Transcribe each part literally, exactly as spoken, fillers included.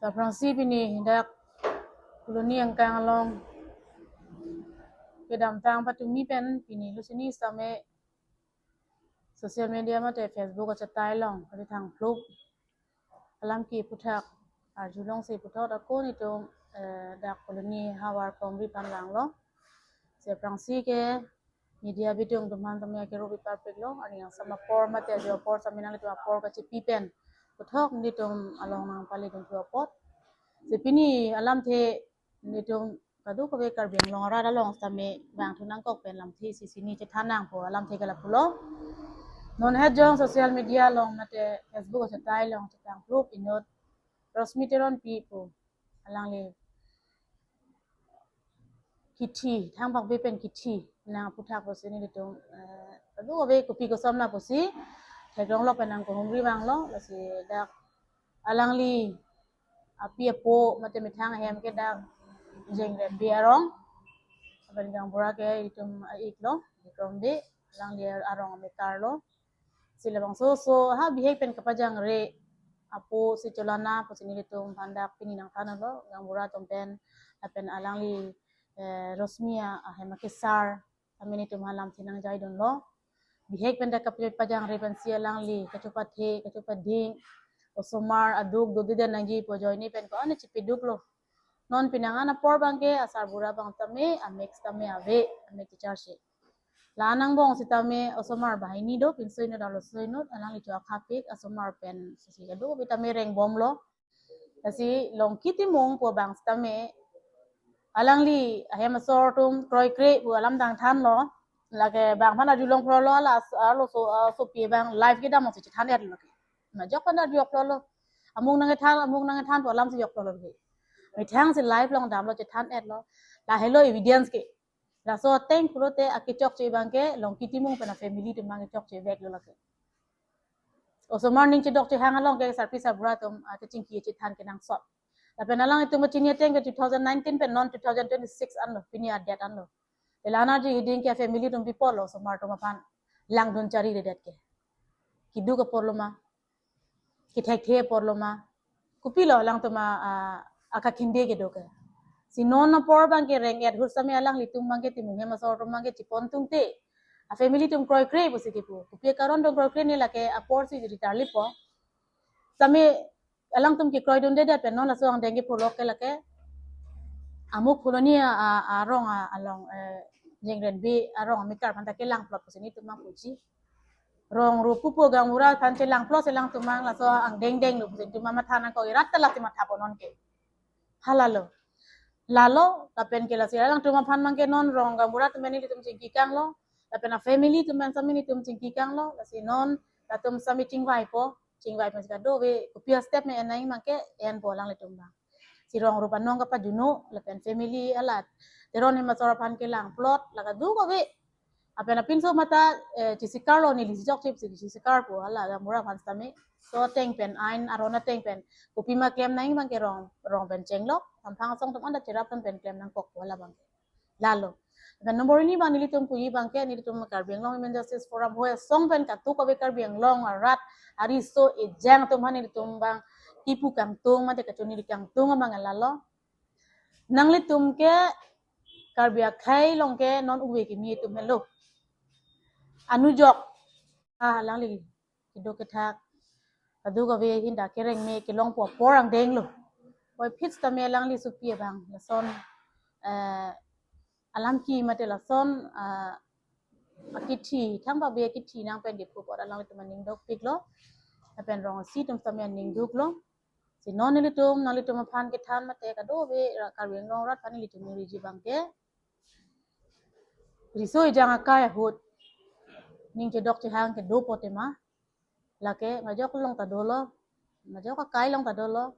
Aphrangsi pini dak Phuloni angkang along kedamtang patumi pen pini lusini same social media mate Facebook achetai along kali thang plup alam ki puthak arjulongsi puthot ako nelitum eh, dak Phuloni havar Komri aphan langlo. Si aphrangsi ke media bidung atum aphan tame akero piparpiklo, ani yang sama apor mate ajo apor same nanglitum apor kachipi pen puthot nelitum along nangpali duntu apot. Si pini alamthe nelitum kadokave Karbi Anglong arat along same bang thu nangkok pen lamthe isi sini chethan nangpo alamthe ke lapulo. Non het jong social media along mate Facebook achetai along chetang plup inut Rosmi Teronpi pu alangli kithi, thang pakbe pen kithi nang puthak pusi nelitum eh, kadokave kopi koson na pusi theklonglok pen nangkohumri vanglo, lasi dak alangli api apo mate methang ahem ke dak Jengrenbi arong, lapen gaonbura ke itum a-iklo, Bikrombi, alangli arong amekar lo. Si labangso so ha bihek pen kapajangre apo si cholana pusi nelitum aphan dak pini nangthanlo, gaonbura atum pen lapen alangli eh, Rosmi ahem akesar amen itum aphan lamthe nangjaidunlo. Bihek pen dak kapajangre pensi alangli kachopathe kachopading osomar aduk dodeden nangji pu ajoine pen ko-an chipiduklo. Non penang an apor abangke asarbura abang tame amek tame ave, amek checharche. La-an angbong sitame osomar banghini do, pinso inut arloso inut, alangli cho akhapik asomar pen sisi kadokave tame rengbomlo. Lasi Longki Timung pu abang sitame alangli ahem asor atum kroikre pu alam dang thanlo. Lake bang aphan arjulong phrolo, la as- arloso asopi abang live kedam si chethan-etlo ke. Majok aphan arjulong phrolo. Amung nangkethan, amung nangkethan pu alam si jok phrolo ke. Methang si live along damlo, chethan-etlo. Lahelo evidence ke. Laso ateng pulote akechokche abangke Longki Timung pen afamily atum abang kechokche veklo lake. Osomar aning chedok chehang along ke sarpi sarbura atum ah, kachingki chethan kenangsot. Lapen alanglitum kachini ateng ke two thousand nineteen pen non two thousand twenty-six anlo, pini adet anlo. Ela anarji hiding ke family atum pipolo osomar atum aphan langdun chariredet ke. Keduk aporlo ma, kethekthe aporlo ma, kopilo alangtum a, a, akakhinde kedo ke. Si non apor abangke reng-et ahut same alanglitum abangke Timung ahem asor atum abangke chipon tungte, afamily atum kroikre pusi kipu. Kopi akaron atum kroikre ne, lake apor si jiri tarlipo. Same alangtum kekroidundedet pen non laso angdeng kepulok ke lake amuk Phuloni a, a, arong a, along eh, Jengrenbi arong amekar aphan ta kelangplot pusi nelitum abang puji. Rong rup pupo gaonbura aphan chelangplot si alangtum abang laso angdeng denglo pusi nelitum abang matha nangkok, irat ta lasi mathapo non ke. Halalo. Lalo, lapen ke lasi alangtum aphan abangke non rong gaonbura atum pen nelitum chingki kanglo, lapen afamily atum pen same nelitum chingki kanglo, lasi non latum same chingvaipo, chingvai pen si kadokave kopi astep me en nangji abangke enpo alanglitum abang. Si rong rup anong kapajuno, lapen family alat Teron ahem asor aphan kelangplot, la kadokave. Lapen apinso mata eh, chisikarlo, neli si chokche pusi chisikarpo, hala gaonbura aphan sitame. So ateng pen, ain aron ateng pen, kopima klem nangji abangke rong, rong pen chenglok, samphang asong atum anta cherapdun pen klem nangkokpo hala abangke. Lalo. Lapen number hini abang nelitum puji abangke, nelitum Karbi Anglong Women Justice Forum hoi asong pen kadokave Karbi Anglong arat ariso ejang atum aphan nelitum abang kipu kangtung mate kachoniri kangtung abang lalo. Nanglitum ke Karbi akhei along ke non uve kimi atum henlo. Anujok ah, alangli keduk kethak, kadokave hinda kereng me kelongpo apor angdenglo. Hoi phit sitame alangli sopi abang lason eh, alam ki mate lason ah, akithi, thang pakbe akithi nang pen kipu apot alanglitum aning dokpiklo. Lapen rong isi atum sitame aning duklo. Si non nelitum, nanglitum aphan kethan mate kadokave ra- Karbi Anglong arat aphan nelitum niriji abangke, riso ejang akai ahut ning chedok chehang kedopo tema, lake majok along ta dolo, majok akai along ta dolo.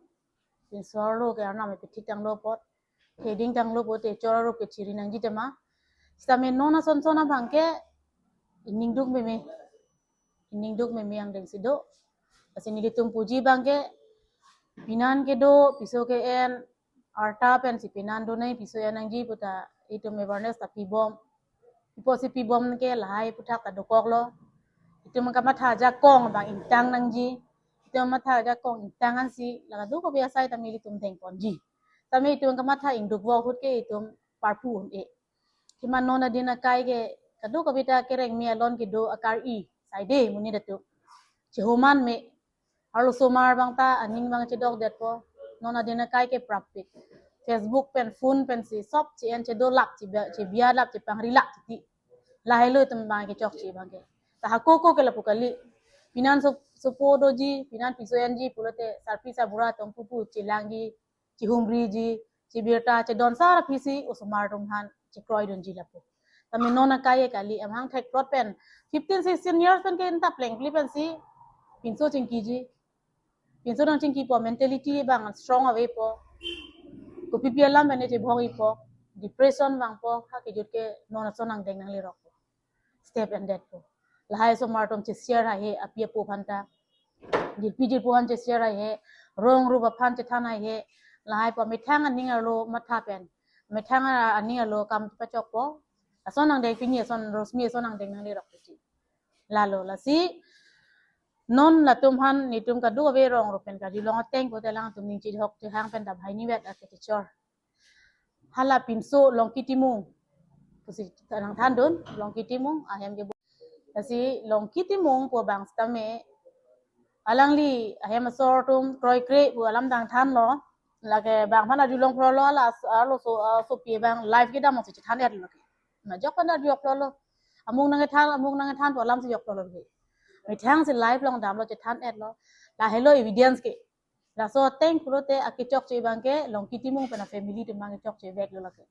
Pinso arlo ke arnam epithik tanglo apot, theding tanglo apot te chor arup ke chiri nangji tema. Sitame non ason son abangke ining duk meme, ining duk meme angdeng si do. Lasi nelitum puji abangke, penan kedo, piso ke-en, arta pensi penan donai, piso en nangji puta itum awareness ta pibom. Ipo si pibom ke lahai aputhak ta dokoklo. Itum kamatha ajakong abang ingtang nangji. Itum matha ajakong ingtang ansi, la kadokave asai tame ilitum dengponji. Tame itum kamatha ingduk vo ahut ke itum parpu un-e. Kima non adin akai ke kadokave ta kereng me alon kedo akar-i, saide monit atum. Chihoman me, arlosomar abang ta aning abang chedokdetpo. Non adin akai ke prapik. Facebook pen, phone pensi sop che-en chedolap, chebia, chebialap, chepangrilap titi. Lahelo itum abang kechokche abang ke. Ta hako ko ke lapu kali. Pinan so, sopo doji, pinan piso enji pulote sarpi sarbura atum pupu chelangji, chihumriji, chebirta, chedon sar aphisi osomar atum aphan chekroidunji lapu. Tame non akai kali, amahang thekplot pen fifteen sixteen years pen ke enta plengpli pensi pinso chingkiji. Pinso nangchingkipo, mentality abang strong avepo. Kopipi alam pen ne chebhong-ipo. Depression vangpo, ha kejut ke non ason angdeng nanglerokpo. Step endetpo. Lahai osomar atum che-share haihe api apo aphan ta. Jirpi jirpo aphan che-share haihe. Rong rup aphan chethan haihe. Lahaipo methang aning arlo matha pen, methang aning arlo kam pachokpo. Ason angdeng pini ason, Rosmi ason angdeng nanglerok pusi. Lalo, lasi non latum aphan netum kadokave rong rup pen karjulong ateng pulote alangtum ning chihok chihang pen ta banghini vet ake kechor. Hala pinso Longki Timung pusi nangthandun, Longki Timung ahem ke. Lasi Longki Timung pu abang sitame alangli ahem asor atum kroikre pu alam nangthanlo. Lake bang aphan arjulong phrolo, hala as-, arloso, ah, sopi abang live kedam si chethan-etlo ke. Majok aphan arjulong phrolo. Amung nangkethan, amung nangkethan pu alam si jok phrolo ke. Methang si live along damlo, chethan-etlo. Lahelo evidence ke. Laso ateng pulote akechokche abang ke Longki Timung pen a-family atum abang kechokche veklo lake.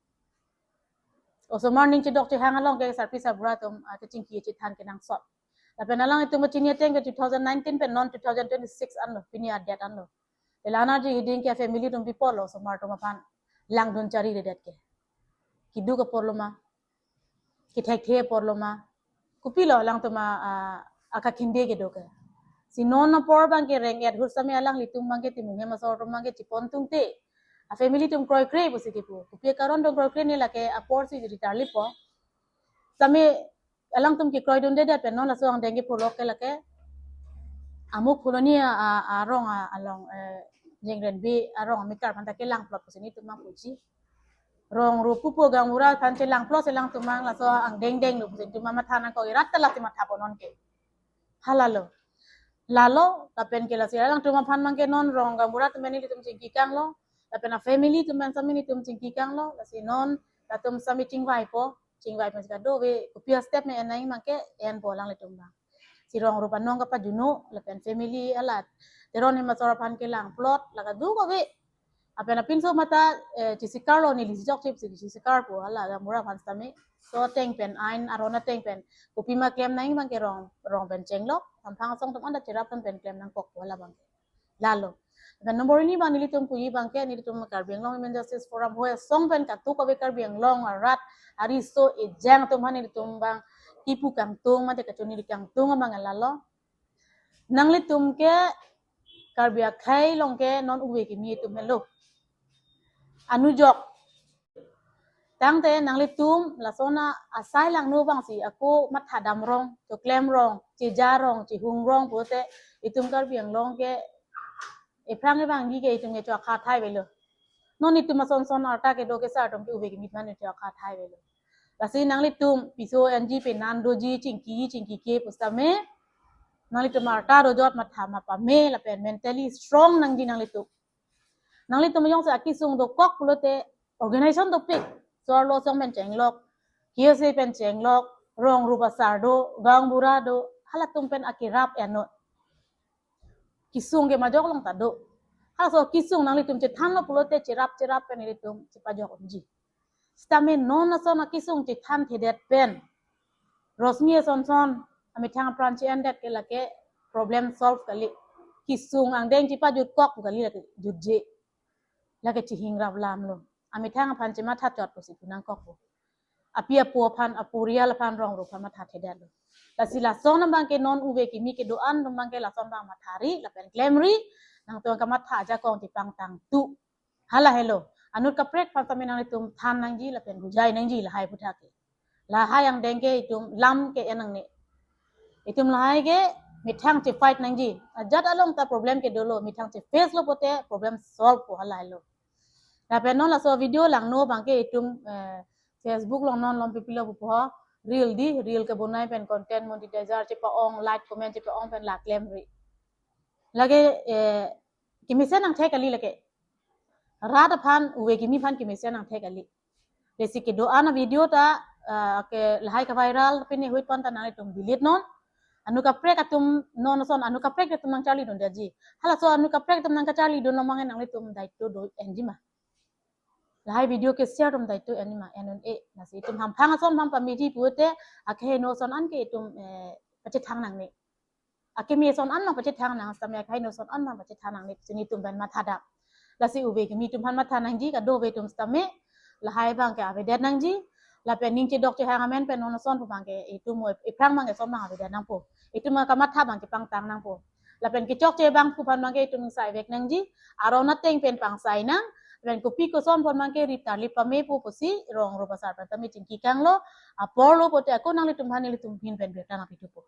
Osomar ning chedok chehang along ke sarpi sarbura atum, ah, kachingki chethan kenangsot. Lapen alanglitum kachini ateng ke two thousand nineteen pen non two thousand twenty-six anlo, pini a-date anlo. Te la-an arje hiding ke family atum pi apotlo osomar atum aphan langdun chariredet ke. Keduk apotlo ma, kethekthe apotlo ma, kopilo alangtum a, a, akakhinde kedo ke. Si non apor abang ke reng-et ahut sitame alanglitum abang ke Timung hem asor atum abang ke chepon tungte, a-family atum kroikre pusi kipu. Kopi akaron atum kroikre ne lake apor si ritarlipo. Sitame alangtum kekroidundedet pen non laso angdeng ke pholok ke lake amuk Phuloni a, a, arong a, along, eh, Jengrenbi arong amekar aphan ta kelangplot pusi netum abang puji. Rong rup pupo gaonbura aphan chelangplot si alangtum abang laso angdeng denglo pusi netum abang matha nangkok, irat ta lasi mathapo non ke. Halalo. Lalo, lapen ke lasi alangtum aphan abang ke non rong gaonbura atum pen nelitum chingki kanglo. Lapen a-family atum pen sitame netum chingki kanglo. Lasi non latum sitame chingvaipo. Chingvai pensi kadokave kopi a-step me en nangji abang ke enpo alanglitum abang. Si rong rup anong kapajuno, lapen family alat Teron hem asor aphan kelangplot, la kadokave. Lapen apinso matha, eh, chisikarlo, neli si chokche pusi chisikarpo, hala gaonbura aphan sitame. So ateng pen, ain aron ateng pen, kopima klem nangji abang ke rong, rong pen chenglok, samphang asong atum anta cherap pen klem nangkokpo hala abang ke. Lalo. Lapen number hini abang nelitum puji abang ke, nelitum Karbi Anglong Women Justice Forum hoi asong pen kadokave Karbi Anglong arat ariso ejang atum aphan nelitum abang kipu kangtung mate kachoniri kangtung abang lalo. Nanglitum ke Karbi akhei along ke non ove kimi atum helo. Anujok. Tangte nanglitum lason asai langno abang si ako matha damrong, choklem rong, cheja rong, chehung rong pulote itum Karbi Anglong ke ephrang ebangji ke itum ke cho akha thai avelo. Non itum ason son arta kedo ke sar atum ke ove kimi atum cho akha thai avelo. Lasi nanglitum piso enji, penan doji, chingki, chingkike pusitame nanglitum arta dojot matha ma pame lapen mentally strong nangji nanglitum. Nanglitum jongsi akesung dokok pulote organization dopik. So-arlo asong pen chenglok, K S A pen chenglok, rong rup asar do, gaonbura do, halatum pen akerap ennon. Kesung ke majok along ta do. Halaso kesung nanglitum chethanlo pulote cherap cherap pen ilitum chepajok unji. Sitame non ason akesung chethanthedet pen Rosmi ason son amethang apran che-endet ke lake problem solve kali. Kesung angdeng chepajutkok pu kali, lake jutje. Lake chehing rap lamlo. Amethang aphan chematha chot pusi pu nangkokpo. Api apo aphan, apurial aphan, rong rup aphan mathathedetlo. Lasi lason abang ke non ove kimi kedo-an atum abang ke lason abang mathari lapen klemri, nangtum kamatha ajakong chepangtangtu. Hala helo. Anut kaprek aphan tame nanglitum than nangji lapen bujai nangji lahai aputhak ke. Lahai angdeng ke itum lam ke en nangne. Itum lahai ke methang che fight nangji. Ajat along ta problem ke dolo, methang che face lo pote problem solve po, halahelo. Lapen non laso video langno abangke itum, eh, Facebook along non lom pipilo pupo, reel di, reel kebonai pen content monetizer chepa-ong, like comment chepa-ong pen lakh klemri. Lake, eh, kemesen nangthek kali lake. Rat aphan, ove kimi aphan kemesen nangthek kali. Lasi kedo-an avideo ta, ah, ke lahai ke viral pini huit pon ta nanglitum delete non. Anu kaprek atum non ason, anu kaprek atum nangcharlidun daji. Halaso anu kaprek atum nangkacharlidun lomang nanglitum daito do-enji ma. Lahai video ke share atum daito enji ma, en un-e. Lasi itum hamphang ason ham pameji pute, akeheno ason an ke itum, eh, pachethang nangne. Akeme ason an mang pachethang nang, sitame akeheno ason an mang pachethang nangne, si nelitum pen mathadam. Lasi ove kimi atum aphan matha nangji, kadokave atum sitame lahai abangke avedet nangji. Lapen ning chedok chehang amen pen non ason pu abangke itum mo ephrang abangke ason abang avedet nangpo. Itum akamatha abangke pangtang nangpo. Lapen kechokche abang pu aphan abangke itum saivek nangji. Aron ateng pen pangsai nang. Lapen kopi koson aphan abangke rip tarlip pamepo pusi rong rup asar pen tame chingki kanglo. Apor lo pote ako nanglitum aphan nelitum ahin pen birta nangpithupo.